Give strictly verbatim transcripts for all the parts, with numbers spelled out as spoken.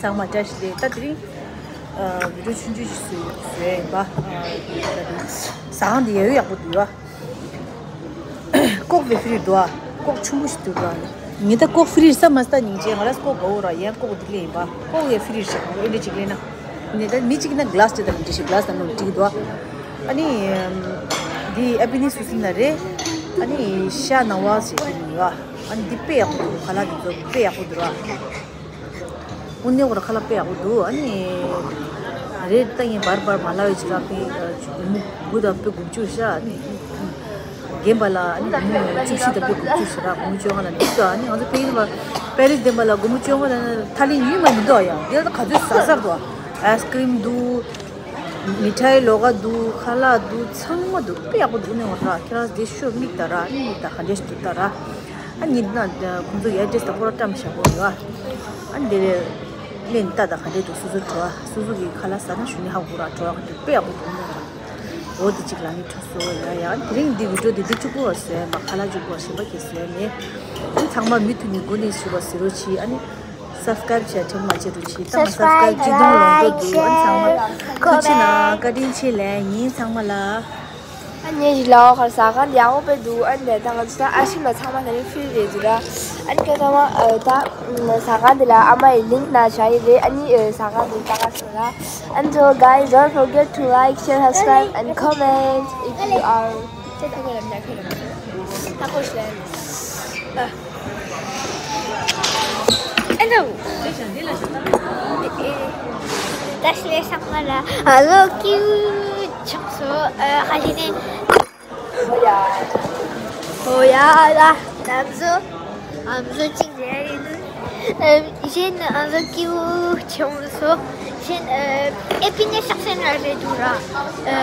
ཚང་མ་བཀྲ་ཤིས་བདེ་ལེགས། ད་དེ་རིང་ཨ་བི་ཌིའོ་ཆུང་ཆུང་ཞིག་བཟོས་བཟོས་ཡིན་པ། ཨ་ཟ་ཁང་འདི་ཡ་ཡོ་ཡག་པོ་འདུག་ཡ། ཀོག་པའི་ཕི་རི་འདུག་ཨ། ཀོག་ཆུང་པོ་ཞིག་འདུག་ཨ། ངས་ད་ཀོག་ཕི་རི་ཟ་མ་ཟ་སྙིང་རྗེ། ང་ལ་ཀོག་དགའ་བོ་ར། ཡང་ཀོག་འདི་ལས་ཡིན་པ། ཀོག་ཡ་ཕི་རི་ཞིག་ཨེ་འདྲ་ཅིག་ལས་ན། ངས་ད་མི་གཅིག་ན་གི་ལཱ་སི་དེ་དང་འདྲ་ཞིག་གི་ལཱ་སི་དང་ནོར་ཅིག་འདུག་ཨ། ཨ་ནི་འདི་ཨ་པི་ནི་སུ་སི་ན་རེད། ཨ་ནི་ཤ་ནང་བ་ཞིག་ཡིན་ཡོད་ཨ། ཨ་ནི་འདི་དཔེ་ཡག་པོ་འདུག་ཁ་ལག་འདི་ཚོ་དཔེ་ཡག་པོ་འདུག་ར། དངོས་གནས་ཁོ་རང་ཁ་ལག་དཔེ་ཡག་པོ་འདུག་ཨ་ནི་རེད། ད་ངས་བར་བར་མ་ལབ་ཡོད་ཅིག་ར། དཔེ་སྒོར་མོ་དགུ་དང་དཔེ་དགུ་བཅུ་ཤ། ཨ་ནི་རྒན་པ་ལ་ཨ་ནི་སྒོར་མོ་བཅུ་བཞི་དང་དཔེ་དགུ་བཅུ་ཤ་ར། སྒོར་མོ་བཅོ་ལྔ་ལ་འདུག་ཨ་ནི་ང་ཚོ་དཔེ་ཡིན་པ་པེ་རི་སི་བདེན་པ་ལ་སྒོར་མོ་བཅོ་ལྔ་ལ་ཐ་ལི་ཡུལ་མ་མི་འདུག་ཨ། ཡང་འདི་ལ་ག་ཚོད་ཟ་ཟ་འདུག་ཨ། ཨའི་སི་ཀི་རིམ་འདུག་མི་ཐའི་ལོགས་ཀ་འདུག་ཁ་ལག་འདུག་ཚང་མ་འདུག་དཔེ་ཡག་པོ་འདུག་ནས་འོ་ར། ཁྱེད་རང་འདི་ཤོག་མིག་ལྟ་ར། ཨ་ནི་མིག་ལྟ་ག་འདྲས་འདུག་ལྟ་ར། ཨ་ནི་ན་ཁོང་ཚོ་ཡ་ཌི་རེ་སི་དང་པོ་ར་བཀྲམ་བཞག་གོ་ཡོད་ཨ། ཨ་ནི་དེ་ལས་ལྟ་དང་ག་འདྲས་འདུག་སོ་སོ་བྲོ་བ། སོ་སོ་གི་ཁ་ལག་ཟ་ན་ཞུ་ནི་ཧ་གོ་ར། བྲོ་བ་ག་འདྲས་དཔེ་ཡག་པོ་འདུག་ནས་འོ་ར། འོ་དེ་གཅིག་ལ་ནི་ཁྲོ་སོ་ཡ་ཡ། ཨ་ནི་དེ་རིང་འདི་བི་ཌིའོ་འདི་འདི་གཅིག་པོ་བ་བཟོས་མ། ཁ་ལག་གཅིག་པོ་བ་གཞན་པ་གི་བཟོས་མེད། ཨ་ནི་ཚང་མ་མུ་མཐུད་ནས་འགོ་ནས་ཞུ་བ་ཟེར་རོགས་གྱིས། ཨ་ནི་སབ་སི་ཀ་རེབ་བྱས་ཁྲིམས་མ་བྱེད་རུ་ཆི། ད་ང་སབ་སི་ཀ་རེབ་ཅི་དོང་ལོང་འགྲོ་འདུག་ཨ་ནི་ཚང་མ་ཐུགས་རྗེ་གནང་། བཀའ་དྲིན་ཆེ་ལེ། ཉིན་ཚང་མ་ལ། ཨ་ནི་ཞིག་ལའོ་ཁར་ཟ་ཁང་འདི་ཡག་པོ་དཔེ་འདུག་ཨ་ནི་ད་ང་ཚོ་ད་ཨ་ཤི་མ་ཚང་མ་ད་རིང་ཕི་རི་རེད་འདུག་ར། ཨ་ནི་ཁྱོད་ཚང་མ་ཨ་ད་ཟ་ཁང་འདི་ལ་ཨ་མ་ཡི་ལིང་ཀི་ན་བཞག་ཡི་རེད། ཨ་ནི་ཨ་ཟ་ཁང་འདི་ལྟ་ག་སོང་ར། And so guys, don't forget to like, share, subscribe and comment if you are Hello. ད་ཤི་ལེ་ཚང་མ་ལ་ཨ་ལོ་ཀིའུ་ཆགས་སོ། ཨ་ཧ་ལེ་ནེ། ཨོ་ཡ། ཨོ་ཡ་ལ་ཨམ་སྲུ། ཨམ་སྲུ་གཅིག་རེད་རེད་འདུག་ཨམ་གཞན་ཨམ་སྲུ་ཀིའུ་ཆགས་སོ། གཞན་ཨ་ཨེ་པི་ནེ་ཤག་སེན་ར་རེད་འདུག་ར། ཨ་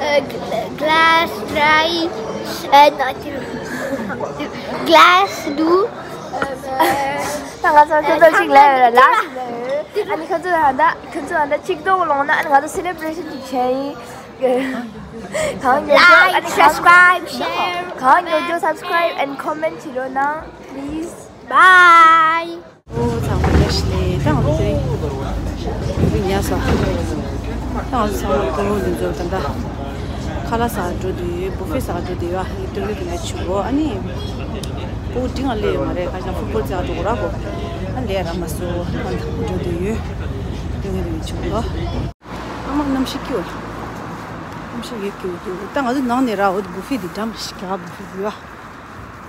ཨ་ག་ག་ལ་སི་རའི་ཨ་ན་ཅི་ག་ལ་སི་འདུག་ད་ང་ཚོ་ཁྱོད་ཚོ་གཅིག་ལ་ལ་ལ་ཨ་ནི་ཁྱོད་ཚོ་ད་ཁྱོད་ཚོ་ད་ཆིག་སྟོང་ལོངས་ན་ཨ་ནི་ང་ཚོ་སེ་ལེ་བྷི་རེ་ཤན་ཅིག་བྱས་ཡིན། གང་ཡོད་ཅོ། ཨ་ནི་གང་གང་ཡོད་ཅོ་subscribe and comment བྱེད་རོགས་གནང་please. Bye. ཨོ་ཚང་མ་བཀྲ་ཤིས་བདེ་ལེགས། ད་ང་ཚོ་དེ་རིང་ཉལ་ས། ད་ང་ཚོ་ཚང་མ་ཀུན་སློང་འདི་ཚོ་ད་ལྟ་ཁ་ལག་ཟ་འགྲོ་དུས་བུ་ཕེ་ཟ་འགྲོ་དུས་ཨ་ནི་སྟོན་གི་དེ་འདྲ་བྱུང་གོ་ཨ་ནི། ཕྲུ་གུ་འདི་ང་སླེབས་ཡོད་མ་རེད། ཁ་ཤས་ཕུཊ་བོལ་རྩེ་ག་འགྲོ་གོ་ར་གོ་ཨ་ལས་ར་མ་སོ་ཨ་འགྲོ་དུས་སྟོན་གི་དེ་འདྲ་བྱུང་གོ་ཨ་མ་གནམ་གཤིས་སྐྱིད་པོ། གནམ་གཤིས་ཡོད་སྐྱིད་པོ་འདུག་ད་ང་ཚོ་ནང་ནས་ར་འོ་དེ་བུ་ཕེ་འདི་འགྲམ་རེད་ཤག་བུ་ཕེ་འདི་ཨ།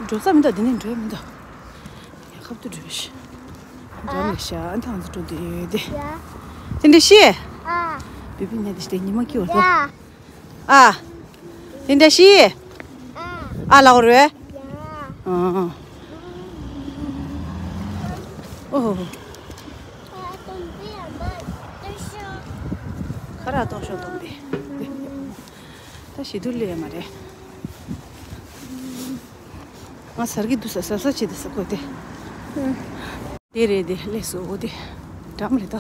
འགྲོ་ས་མི་འདུག་འདི་ནས་འགྲོ་ཡ་མི་འདུག་ཁབ་ཏུ་འགྲོ་ཤི། འགྲམ་ལ་ཤ་ཨ་ཐང་དུ་འགྲོ་འདི་ཡོད་དེ། དེ་འདྲ་ཤི། བི་བི་ཉལ་དེ་ཤི་དེ་ཉི་མ་སྐྱིད་པོ་འདུག་ཨ། དེ་འདྲ་ཤི། ཨ་ལ་འོ་རེད། ཨ། ཨོ། ཁ་ར་གཏོང་ཤོག་གཏོང་དེ། ད་ཞི་དུ་ལས་མ་རེད། ང་ཟར་གི་འདུག་ས་ཟ་ས་བྱེད་དེ་ས་གོ་དེ། དེ་རེད་དེ་ལས་སོ་འོ་དེ། འགྲམ་རེད་ད།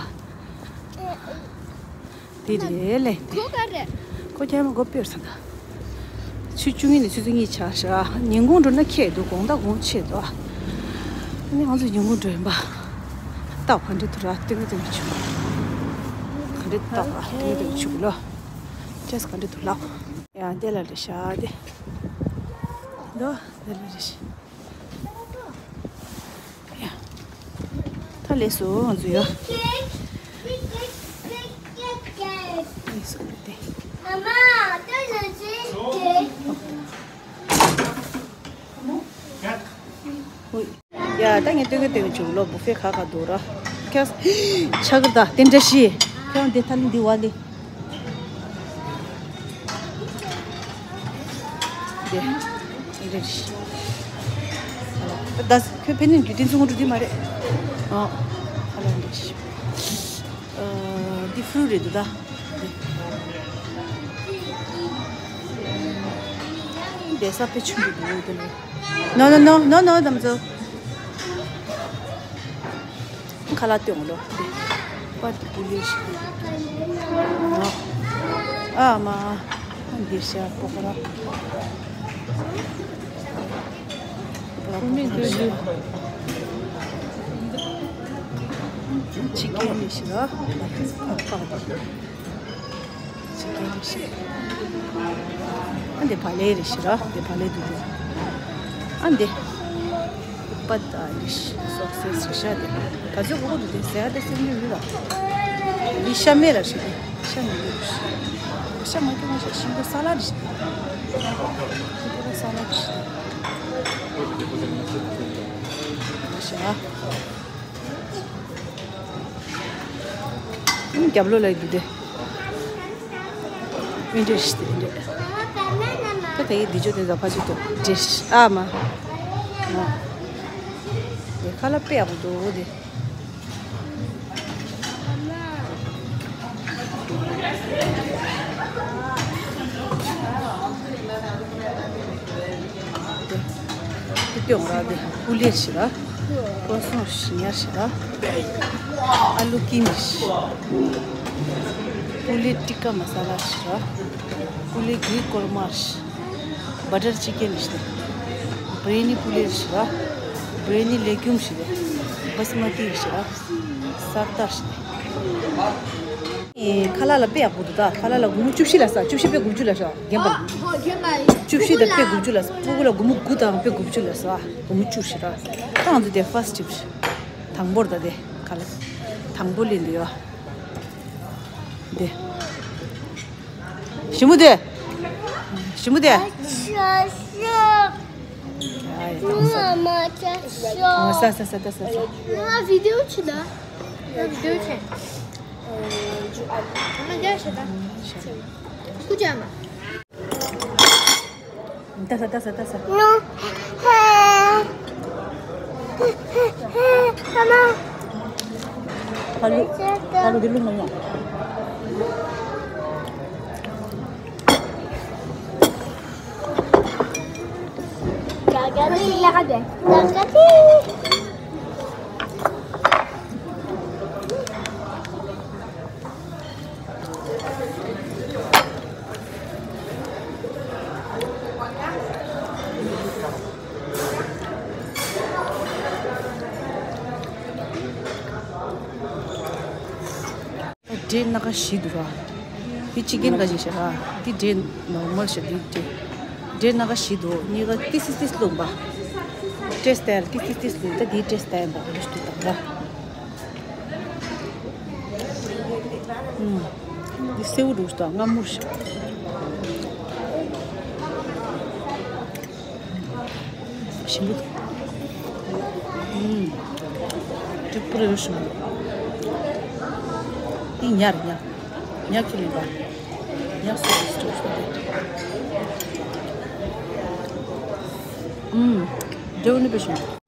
དེ་རེད་ལས་དེ། ཁོ་ཁྱེད་མ་གོ་པེར་ས་ད། ཆུ་བཅུ་གཉིས་ནས་ཆུ་ཚོད་གཉིས་ཆགས་ཤག་ཉིན་གུང་འགྲོ་ན་ཁྱད་འདུག་དགོང་དག་དགོང་ཆེ་འདུག་ཨ་ནི་ང་ཚོ་ཉིན་གུང་འགྲོ་ཡིན་པ། ཏག་ག་འདྲ་འདུག་ར་སྟོན་གི་སྟོན་གི་བྱུང་། ག་འདྲ་ཏག་ག་སྟོན་གི་སྟོན་གི་བྱུང་ལོ། ཅེས་ག་འདྲ་འདུག་ལགས། ཡ་འདི་ལ་རེ་ཤ་དེ། འདོ་འདི་ལ་རེ་ཤ། ཡ། ད་ལས་སོ་ང་ཚོ་ཡོ། ལས་སོ་རེད་དེ། ཧུ། ཡ་ད་ངས་སྟོན་གི་སྟོན་གི་བྱུང་ལོ། བུ་ཕེ་ཁ་ཁ་འདུག་ར། ཁྱོད་ཆ་གི་ད་དེ་འདྲ་ཤི། ཁྱོད་འདི་ཐ་ལི་འདི་བ་ལི། འདི་འདི་འདྲ་ཤི། ད་ཁྱོད་ཕེ་ནི་འདི་འདི་ཚོ་ངོ་འགྲོ་འདི་མ་རེད། ཨ་ཧ་ལ་འདི་ཤི། ཨ་འདི་ཕུ་རུ་རེད་འདུག་ད། འདི་ས་ཕེ་ཆུང་གི་འདུག་འདི་ནི། No, no, no, no, no, དམ་ཚོ། ཁ་ལག་སྟོན་ལོ། པ་ཏི་པུ་ལེ་ཤི། ཨ་མ། འདི་ཤ་པོ་ཁ་ལག་ཆི་ཀེན་རེད་ཤི་ར། ཆི་ཀེན་རེད་ཤི། ཨ་འདི་བག་ལེབ་རེད་ཤི་ར། འདི་བག་ལེབ་འདུག་འདི། ཨ་འདི་པ་ད་རེད་ཤི། སོག་སེ་སི་རེད་ཤ་འདི། ག་ཚོད་གོ་གོ་འདུག་འདི་ཟེར་ཨ་འདི་སེམས་ཉིད་ཡོད་ལ། འདི་ཤ་མེད་ལ་ཤི་འདི། ཤ་མེད་ལ་ཤི། ཤ་མ་ཐུབ་མ་ཤ། ཤིང་ཏོག་ས་ལ་རེད་ཤི་འདི། ཤིང་ཏོག་ས་ལ་རེད་ཤི་འདི། ཤ། རྒྱབ་ལོགས་ལ་འདུག་སྟེ། ཨིན་འདྲེ་ཤི་སྟེ་ཨིན་འདྲེ། ད་ད་ཡི་འདི་ཅོ་དེ་ཟ་ཕ་ཅིག་ཏུ་འདྲེ་ཤི་ཨ་མ། མ། དེ་ཁ་ལག་དཔེ་ཡག་པོ་འདུག་དེ། དེ་དེ་ཡོང་ར་དེ་ཀུ་ལེར་ཞིག་ར། ཀོ་སོང་ཞིག་ཉར་ཞིག་ར། ཨ་ལུ་ཀིམ་ཞིག་ཀུ་ལེ་ཏི་ཀ་མ་ས་ལ་ཞིག་ར། ཀུ་ལེ་གྷི་རི་ཀོར་མ་ཞིག་བ་ཊར་ཅི་ཀེན་ཞིག་བྷི་རི་ཡ་ནི་ཀུ་ལེར་ཞིག་ར། བྷི་རི་ཡ་ནི་ལེ་གུམ་ཞིག་བྷ་སི་མ་ཏི་ཞིག་ར། སར་ཏར་ཞིག་ཨེ། ཁ་ལག་ལ་དཔེ་ཡག་པོ་འདུག་ད་ཁ་ལག་ལ་སྒོར་མོ་བཅུ་བཞི་ལ་ས། བཅུ་བཞི་དཔེ་དགུ་བཅུ་ལ་ས། རྒན་པ། ཨོ་ཧོ་རྒན་པ། བཅུ་བཞི་དང་དཔེ་དགུ་བཅུ་ལ་ས། སྤུ་གུ་ལ་སྒོར་མོ་དགུ་དང་དཔེ་དགུ་བཅུ་ལ་ས། སྒོར་མོ་བཅུ་བཞི་ར། ད་ང་ཚོ་དེ་ཕར་སི་ཊི་ཊིབ་དང་པོར་ད་དེ་ཁ་ལག་དང་པོ་ལེན་འདི་ཡོད། དེ། ཞི་མོ་དེ། ཞི་མོ་དེ། ཨ་ཡ། ཨ་ས་ས་ས་ས་ས། ང་བི་ཌིའོ་ཆི་ད། ང་བི་ཌིའོ་ཆི། ང་རྒྱ་ཤ་ད། སྐུ་ཅག་མ། ད་ས་ད་ས་ད་ས། ནོ། ཧེ། ཧེ་ཧེ་ཧེ་ཧེ། ཨ་མ། ཧ་ལུ། ཧ་ལུ་དེ་ལུང་མ་ཡོང་། འབྲས་སྣ་ཁ་བཞི་འདུག་ར། འདི་ཅི་ཀེན་ག་ཅིག་ཤ་ར། འདི་འབྲས་ནོར་མལ་ཤ། འདི་འབྲས། འབྲས་སྣ་ཁ་བཞི་འདུག་གཉིས་ཀ་ཏིས་ཏིས་ལོང་པ། ཏེས་ཏའི་ལ་ཏིས་ཏིས་ལོང་། ད་འདི་ཏེས་ཏའི་ལ་འདི་ལྟ་ར། ཨུམ། འདི་སེའུ་འདུག་ད་མངར་མོ་ཤ། ཞིམ་པོ་འདུག་ཨུམ། དྲི་པོ་རེ་རེ་ཞིམ་པོ་འདུག་འདི་ཉ་རེད་ཉ། ཉ་ཁྱི་ལེན་པ། ཉ་སོ་སོ་སོ་སོ་རེད། ཨུམ། འབྲས་བུ་ནི་དཔེ་ཞིམ་པོ་འདུག་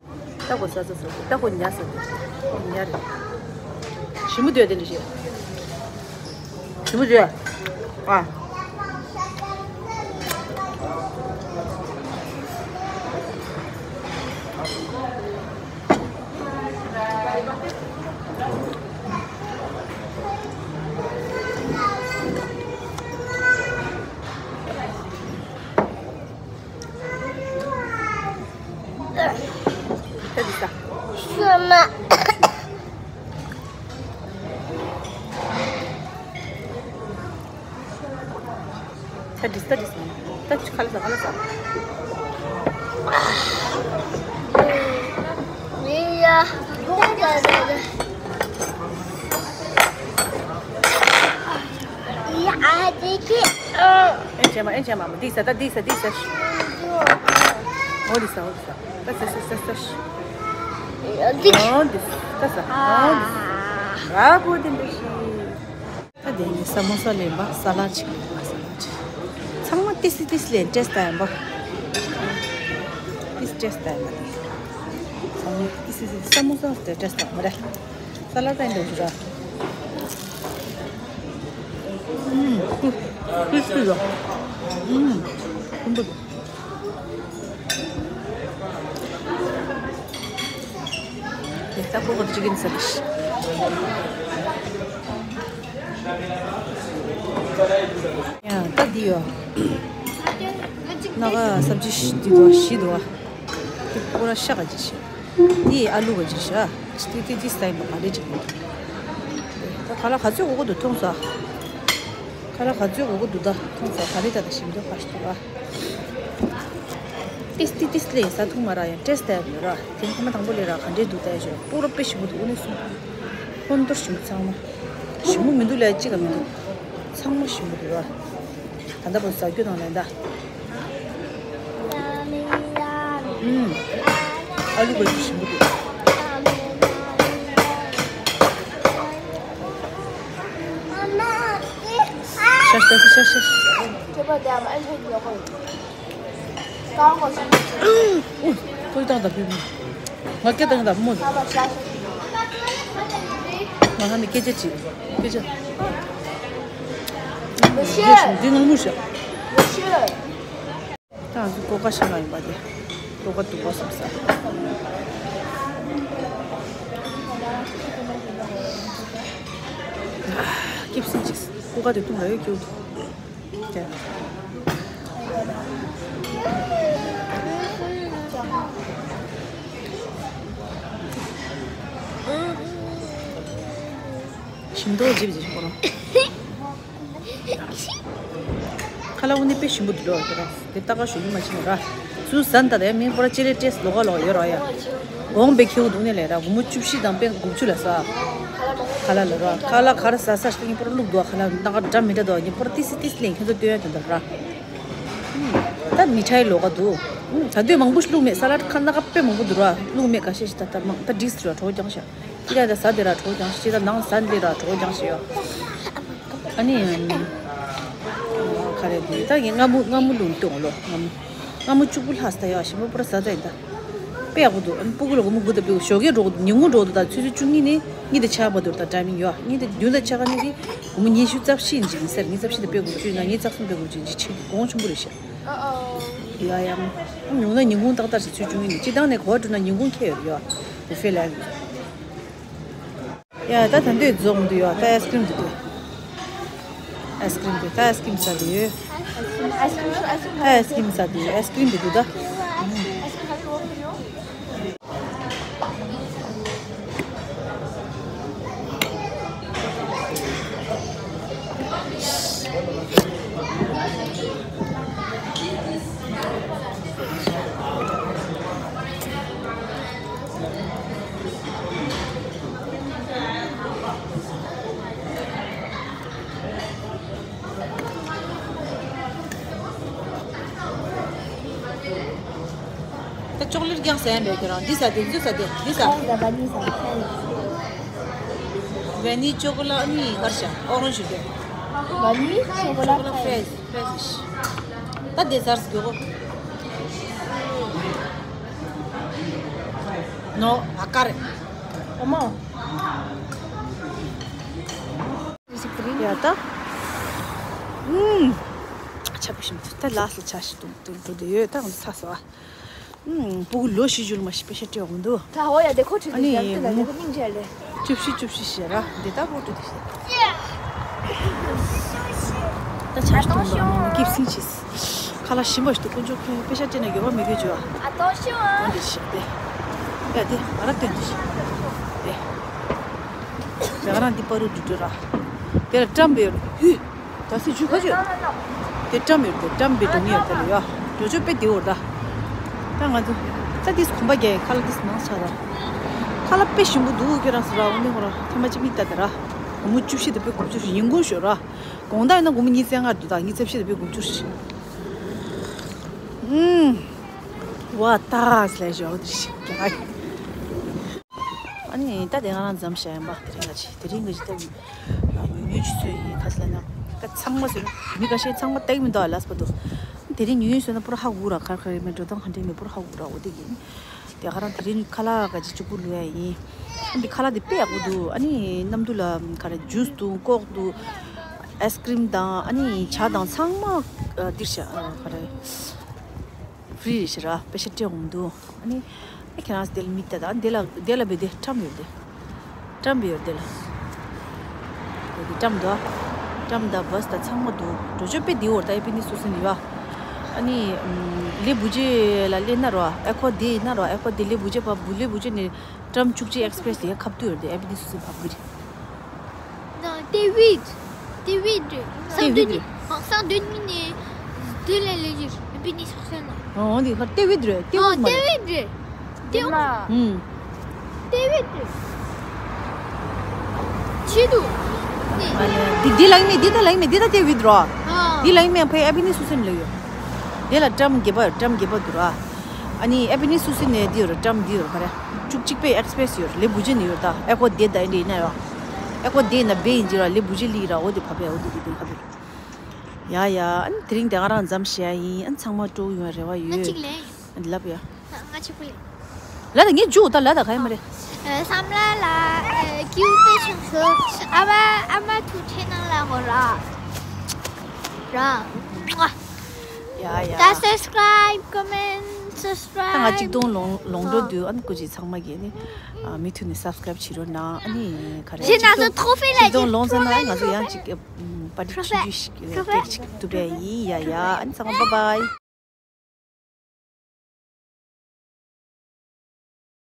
ད་གོ་ས་ས་ས་ད་གོ་ཉ་ས་ཉ་རེད། ཞིམ་པོ་འདུག་དེ་འདྲ་ཞིག་ཞིམ་པོ་འདུག་ཨ། ད་འདི་ས། ཤོ་མ། ད་འདི་ས་ད་འདི་ས། ད་ཁ་ལ་ས་ཁ་ལ་ས། ཡ། ཡ་ཨ་དེ་ཁྱེད། ཨེ་ཅེ་མ་ཨེ་ཅེ་མ་མ་འདི་ས་ད་འདི་ས་འདི་ས། འོ་འདི་ས་འོ་འདི་ས། ད་ས་ས་ས་ས། འདི། འོ་འདི་ས་ད་ས། འོ་འདི་ས། ར་པོ་འདི་འདི་ཤི། ད་འདི་ནི་ས་མོ་ས་ལེན་པ་ས་ལ་ཅིག་ལེན་པ་ས་ལ་ཅིག་ཚང་མ་ཏིས་ཏིས་ལེན་ཏྲེས་ད་ཡིན་པ། ཏིས་ཏྲེས་ད་ཡིན་པ་ནི། ཚང་མ་ཏིས་ཏིས་ས་མོ་ས་ཏྲེས་ད་མ་རེད། ས་ལ་ད་ཡིན་འདུག་ར། ཨུམ། ཏིས་ཏིས་ལ། ཨུམ། ཀུན་པོ། ཡ་ད་ཀོ་ཀོ་ཅི་ཀིན་ས་ལ་ཤི། ཡ་ད་འདི་ཡོ། ནག་ས་བཅུ་བཞི་འདི་དོ་བཞི་དོ། འདི་ཀོ་ར་ཤ་ག་ཅི་ཤི། འདི་ཨ་ལུ་ག་ཅི་ཤ། ཏི་ཏི་ཏི་སྟ་ཡིན་པ་ག་རེ་ཅིག་མི་འདུག་ད་ཁ་ལག་ག་ཚོད་དགོས་ཀྱི་འདུག་མཐོང་ས། ཁ་ལག་ག་ཚོད་དགོས་ཀྱི་འདུག་ད་མཐོང་ས་ག་རེ་ད་ད་ཞིམ་འདུག་ཁ་ཞིག་འདུག་ཨ། ཏིས་ཏི་ཏིས་ལས་ས་ཐུང་མ་ར་ཡང་ཏྲེས་ཏེ་ཡོད་ར། དེ་ཁ་མ་དང་པོ་ལས་ར་ག་འདྲས་འདུག་ལྟ་ཡ་ཞོར་པུ་ར་དཔེ་ཞིམ་པོ་འདུག་ཨོ་ནི་སུ། ཧོན་ཏོར་ཞིམ་པོ་ཚང་མ། ཞིམ་པོ་མི་འདུག་ལས་གཅིག་ག་མི་འདུག་ཚང་མ་ཞིམ་པོ་འདུག་ར། ད་ལྟ་བར་ཟ་རྒྱུ་དང་ལེན་ད། ཨུམ། ཨ་ལུ་ག་ཞིམ་པོ་འདུག་ཤ་ཤ་ཤ་ཤ་ཤ། ཀོས་དང་ད་བུ་མོ། ང་སྐད་དང་ད་བུ་མོ། ང་ཧ་ནི་སྐད་ཆ་དྲིས། སྐད་ཆ། འདི་ངང་མོ་ཤ། ད་ང་ཚོ་ཀོ་ཀ་ཤ་ལ་ཡིན་པ་དེ། ཀོ་ཀ་དུ་ཀོ་སོགས་ས། སྐྱིབས་སེ་ཅིག་ཀོ་ཀ་དེ་བཏུང་ལ་ཡོད་ཀྱི། ཞིམ་མདོག་འཇིབ་འཇིབ་ཁོ་རང་། ཁ་ལག་འོ་ནི་དཔེ་ཞིམ་པོ་འདུག་ལོ་ཁྱོད་རང་། དེ་ལྟ་ག་ཞུ་ཡིན་མ་ཕྱིན་ནོ་ར། སུ་ཟན་ད་དེ་མིན་པོ་ར་ཅེ་རེ་ཏྲེས་ལོ་ག་ལོ་ཡོད་ར་ཡ། གོང་བེ་ཁེའུ་འདུག་ནས་ལས་ར་སྒོར་མོ་བཅུ་བཞི་དང་དཔེ་དགུ་བཅུ་ལ་ས། ཁ་ལག་ལ་ར་ཁ་ལག་ག་ར་ཟ་ས་ཞིག་ཡིན་པོ་ར་བླུག་འདུག་ཁ་ལག་ནང་ག་འདྲ་མི་འདྲ་འདུག་ཡིན་པོ་ར་ཏི་སི་ཏི་སི་ལེན་ཁྱོད་ཚོ་སྟོན་ཡ་དེ་འདུག་ར། ད་མི་ཁྲའི་ལོ་ག་འདུག་ད་དུས་མང་པོ་ཞིག་བླུག་མེད་ས་ལ་ཁ་ན་ག་དཔེ་མང་པོ་འདུག་ར་བླུག་མེད་ག་ཤེས་ཤི་ད་ད་མང་ད་འགྲིག་སི་ར་གྲོགས་ཀྱང་ཤ། ཁྱི་ད་ད་ཟ་དེ་ར་གྲོགས་ཀྱང་ཤི་ད་ནང་ཟ་འདི་ར་གྲོགས་ཀྱང་ཤི་ཡོ། ཨ་ནི། ག་རེ་དེ་ད་ངས་སྔ་མོ་སྔ་མོ་ལུང་སྟོན་ལོ་སྔ་མོ། སྔ་མོ་གཅིག་པུ་ལྷག་ས་ཡ་ཞིམ་པོ་པོ་ར་ཟ་ད་ཡིན་ད། དཔེ་ཡག་པོ་འདུག་ཨ་ནི་སྤུ་གུ་ལ་སྒོར་མོ་དགུ་ད་དཔེ་ཞོགས་ཀས་འགྲོ་གི་འདུག་ཉིན་གུང་འགྲོ་གི་འདུག་ད་ཆུ་ཚོད་བཅུ་གཉིས་ནས་གཉིས་དང་ཕྱེད་པ་འདུག་ད་ཊའི་མིང་ཡོ་གཉིས་དང་བདུན་དང་ཕྱེད་ཀ་ནས་དེ་སྒོར་མོ་ཉི་ཤུ་རྩ་བཞི་ཡིན་ཅིག་ཡིན་ཟེར་ཉི་ཤུ་རྩ་བཞི་ད་དཔེ་དགུ་བཅུ་ཡིན་ན་ཉི་ཤུ་རྩ་གསུམ་དཔེ་དགུ་བཅུ་ཡིན་ཅིག་ཆེ་གི་གོང་ཆེན་པོ་རེད་ཤག་ཡ་ཡ། ཉུང་ན་ཉིན་གུང་ཏག་ཏག་ཞིག་ཚུད་བཅུག་ཡིན་ནི་སྤྱི་བཏང་ནས་གོ་བ་བསྒྲུབ་ན་ཉིན་གུང་ཁེལ་ཡོད་ཡོད་བུ་ཧྥེ་ལ། ཡ་ད་ད་འདོད་རྫོགས་མི་འདུག་ཡོད་ད་ཨའི་སི་ཀི་རིམ་འདུག་འདུག་ཨའི་སི་ཀི་རིམ་འདུག་ད་ཨའི་སི་ཀི་རིམ་ཟ་འདུག་ཡོད། ཨའི་སི་ཀི་རིམ་ཟ་འདུག་ཡོད་ཨའི་སི་ཀི་རིམ་འདུག་འདུག་ད། ད་ཅོག་ལེ་ཊི་རྐྱང་ཟ་ཡ་འདྲ་ཁྱོད་རང་འདི་ཟ་དེ་འདི་ཟ་དེ་འདི་ཟ། ཁ་ཟ་བ་ནི་ཟ་ཁ་ལ། ཝ་ནི་ཅོ་ཀོ་ལ་ནི་གར་ཤ་ཨོ་རེན་ཇི་དེ། ཝ་ནི་ཅོ་ཀོ་ལ་ཕྲེ་ཤི་ཕྲེ་ཤི། ད་དེ་ཟར་སི་གོ། ནོ་ཨ་ཀ་རེ། ཨ་མ། ཡ་ད། ཨུམ། ཆ་པོ་ཞིམ་ད་ལ་སི་ཆ་ཞིག་ཏུ་ཏུ་ཏུ་དེ་ཡོད་ད་ང་ཚ་སོ། ཨུམ། སྤུ་གུ་ལོ་བཞི་བཅུ་ལ་མ་ཤི་པེ་ཤ་སྤྲད་འོང་འདུག་ད་འོ་ཡ་དེ་ཁོ་ཁྲིད་ཨ་དེ་ནི་ཡང་དེ་ལ་ངོ་དེ་ཁོ་སྙིང་རྗེ་ལེ། བཅུ་བཞི་བཅུ་བཞི་ཞེ་ར་འདི་ད་ལོ་དུ་དེ་ཤི། ད་ཆ་ཞིག་ཏུ་འདུག་ཨ་ནི་སྐྱིབས་སིང་ཆིས། ཁ་ལག་ཞིམ་པ་ཞིག་ཏུ་དཀོན་མཆོག་ཁྱོད་པེ་ཤ་སྤྲད་ན་འགྱོད་པ་མི་དགོས་བྱོས་ཨ། ཨ་ཏོ་ཤི་ཨ། འདི་ཤི་སྟེ། ཡ་དེ་ང་ར་སྟོན་དེ་ཤི། དེ། ང་རང་འདི་པ་རུ་འགྲོ་འགྲོ་ར། དེ་ལ་བཀྲམ་པའི་ཧུ། ད་སི་ཇུ་ཁ་ཇུ། དེ་བཀྲམ་ཡོད་དེ་བཀྲམ་པའི་འགྲོ་ངེས་ཡོད་དེ་ལ་ཡ། འགྲོ་ཆོད་དཔེ་བདེ་བོར་ད། ད་ང་ཚོ། ད་དིས་གོམ་པ་རྒྱག་ཁ་ལག་དིས་མང་ཆགས་ར། ཁ་ལག་དཔེ་ཞིམ་པོ་འདུག་ཁྱོད་རང་སུ་ར་འོ་ནི་ཧོ་ར་ཐེངས་མ་གཅིག་མིག་ལྟ་དེ་ར། སྒོར་མོ་བཅུ་བཞི་དང་དཔེ་དགུ་བཅུ་ཞིག་ཡིན་གོང་ཤོར་ར། དགོང་དག་ཡིན་ན་སྒོར་མོ་ཉི་ཤུ་རྩ་ལྔ་འདུག་ད་ཉི་ཤུ་རྩ་བཞི་དང་དཔེ་དགུ་བཅུ་ཞིག་ཨུམ། ཝ་ཏཱ་ཟེར་ཞོག་དེ་ཞིག་རྒྱག་ཨ་ནི་ད་དེ་ང་རང་འཛོམས་བྱ་ཡིན་པ་དེ་རིང་ག་ཅི་དེ་རིང་ག་ཅི་ད་ཉུང་ཉུང་ཅིག་ཚོད་ཡིན་ད་ཟེར་ན་ད་ཚང་མ་ཟེར་མི་ཁ་ཤས་ཚང་མ་ལྟ་གི་མི་འདུག་ཨ་ལས་པ་འདུག་དེ་རིང་ཉུང་ཉུང་ཟེར་ན་པུ་ར་ཧ་གོ་ར་གར་གར་ཡིན་མིན་འགྲོ་སྟངས་ག་འདྲ་ཡིན་མིན་པུ་ར་ཧ་གོ་ར་འོ་དེ་ཡིན། དེ་ག་རང་དེ་རིང་ཁ་ལག་ག་ཅི་གཅིག་པུ་ལུས་ཡ་ཡིན། ཨ་འདི་ཁ་ལག་དེ་དཔེ་ཡག་པོ་འདུག་ཨ་ནི་གནམ་དུས་ལ་ག་རེ་ཇུས་འདུག་ཀོག་འདུག་ཨའི་སི་ཀི་རིམ་དང་ཨ་ནི་ཇ་དང་ཚང་མ་འདིར་བཞག་ག་རེ་ཧྥི་རི་རེད་ཤག་ར་པེ་ཤ་སྤྲད་འོང་འདུག་ཨ་ནི་ཨ་ཁྱེད་རང་དེ་ལ་མི་ལྟ་ད་དེ་ལ་དེ་ལ་བེ་དེ་བཀྲམ་ཡོད་དེ། བཀྲམ་པའི་ཡོད་དེ་ལ། དེ་དེ་བཀྲམ་དོ། བཀྲམ་དང་བཱས་དང་ཚང་མ་འདུག་འགྲོ་ཆོད་དཔེ་བདེ་བོར་ད་ཡི་པི་ནི་སུ་སི་ནི་ཡོད། ཨ་ནི་ལེ་བུ་ཇེ་ལ་ལེ་ན་རོ་ཨེ་ཁོ་དེ་ན་རོ་ཨེ་ཁོ་དེ་ལེ་བུ་ཇེ་བ་བུ་ལེ་བུ་ཇེ་ནི་ཏྲམ་བཅུ་གཅིག་ཨེགས་པི་རེ་སི་དེ་ཁབ་ཏུ་ཡོད་དེ་ཨེ་བི་ནི་སུ་སི་བ་བུ་རེ། Non, t'es vite. T'es vite. T'es vite. Sans deux minutes. De la légère. Et puis, ni sur scène. ཨོ་འདི་ཁར་ཏེ་བིད་རེད་ཏེ་བིད་མ་རེད། T'es vite. T'es vite. ཧུམ། T'es vite. Chidou. འདི་འདི་ལ་ཡིན་མེད་འདི་ད་ལ་ཡིན་མེད་འདི་ད་ཏེ་བིད་རོ། Ah. འདི་ལ་ཡིན་མེད་ཕའི་ཨེ་བི་ནི་སུ་སི་ལ་ཡོད། འདི་ལ་ཏྲམ་བརྒྱད་པ་ཡོད་ཏྲམ་བརྒྱད་པ་འདུག་ར། ཨ་ནི་ཨེ་བི་ནི་སུ་སི་ནས་འདི་ཡོད་ར་ཏྲམ་འདི་ཡོད་ར་ག་རེ། བཅུ་གཅིག་པའི་ཨེགས་པི་རེ་སི་ཡོད་ར་ལེ་བུ་ཇེ་ནས་ཡོད་ད་ཨེ་ཁོ་དེ་ད་ཨེ་འདྲ་ཡིན་ན་ར། ཨེ་ཁོ་དེ་ན་བེ་ཡིན་ཅི་ར་ལེ་བུ་ཇེ་ལི་ར་འོ་དེ་བ་བེ་འོ་དེ་དེ་དེ་ཁ་བེ། ཡ་ཡ་ཨ་ནི་དེ་རིང་དེ་ང་རང་མཚམས་བཞག་ཡིན་ཨ་ནི་ཚང་མ་སྤྲོ་ཡོང་བའི་རེ་བ་ཡོད། ང་གཅིག་ལེན། ཨ་ནི་ལབ་ཡ། ང་གཅིག་པུ་ལེན། ལ་ད་ངས་འཇུག་ད་ལ་ད་ག་ཡིན་མ་རེད། བསམ་ལ་ལ་ཀིའུ་པེ་ཆུང་ཆུང་ཨ་མ་ཨ་མ་ཐུགས་ཁྲེལ་གནང་ལ་ངོ་ར། ར། ཡ་ཡ། ད་subscribe, comment, ད་ང་གཅིག་སྟོང་ལོང་ལོང་འགྲོ་དུས་ཨ་ནི་སྐུ་མཁྱེན་ཚང་མ་གིས་ནི་མི་མཐུད་ནས་སབ་སི་ཀ་རབ་བྱེད་རོགས་གནང་ཨ་ནི་ག་རེ། ཞེ་ན་སོ་ཐོ་ཕེ་ལ་གཅིག་སྟོང་ལོང་ཚར་ན་ང་ཚོ་ཡང་གཅིག་པར་ཊི་ཆུང་ཆུང་ཞིག་ཀེག་ཅིག་བཏུབ་པ་ཡིན་ཡ་ཡ་ཨ་ནི་ཚང་མ་bye bye།